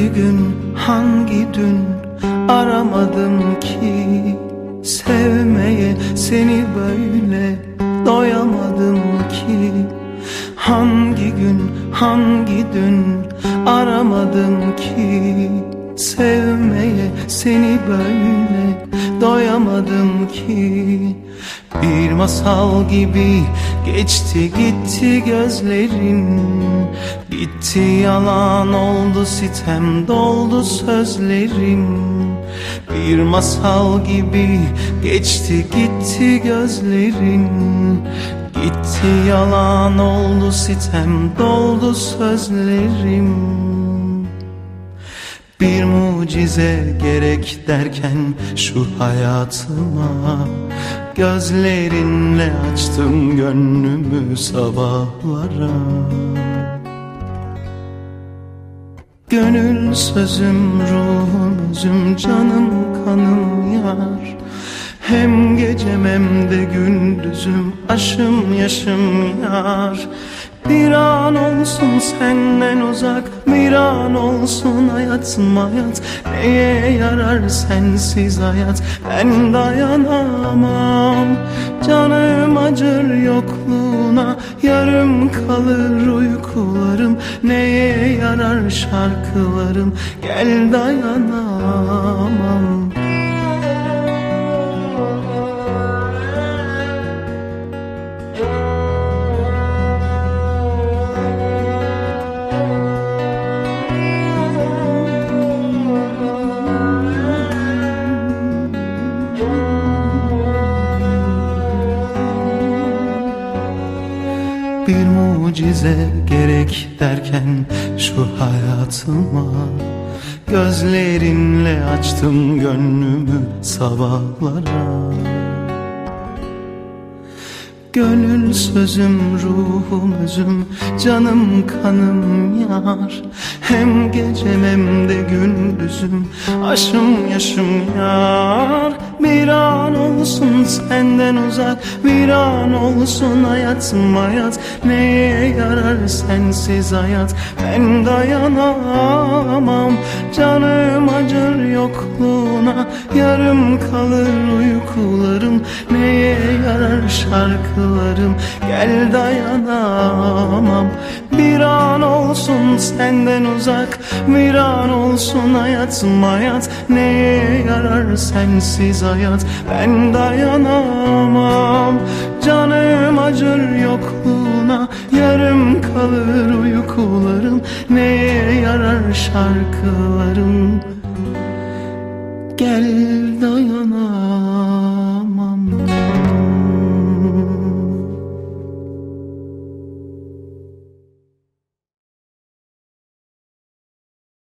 Hangi gün hangi dün aramadım ki Sevmeye seni böyle doyamadım ki Hangi gün hangi dün aramadım ki Sevmeye seni böyle doyamadım ki Bir masal gibi geçti gitti gözlerin Gitti yalan oldu sitem doldu sözlerin Bir masal gibi geçti gitti gözlerin Gitti yalan oldu sitem doldu sözlerim Bir mucize gerek derken şu hayatıma Gözlerinle açtım gönlümü sabahlara Gönül sözüm, ruhum özüm, canım kanım yar Hem gecem hem de gündüzüm, aşım yaşım yar Bir an olsun senden uzak, bir an olsun hayatım hayat Neye yarar sensiz hayat, ben dayanamam Canım acır yokluğuna, yarım kalır uykularım Neye yarar şarkılarım, gel dayanamam Bir mucize gerek derken şu hayatıma Gözlerinle açtım gönlümü sabahlara Gönül sözüm, ruhum özüm, canım kanım yar Hem gecem hem de gündüzüm, aşım yaşım yar Bir an olsun senden uzak, bir an olsun hayatım hayat Neye yarar sensiz hayat, ben dayanamam Canım acır yokluğuna, yarım kalır uykularım Neye yarar şarkılarım, gel dayanamam Bir an olsun senden uzak, bir an olsun hayatım hayat Neye yarar sensiz hayat, ben dayanamam Canım acır yokluğuna, yarım kalır uykularım Neye yarar şarkılarım, gel dayanamam.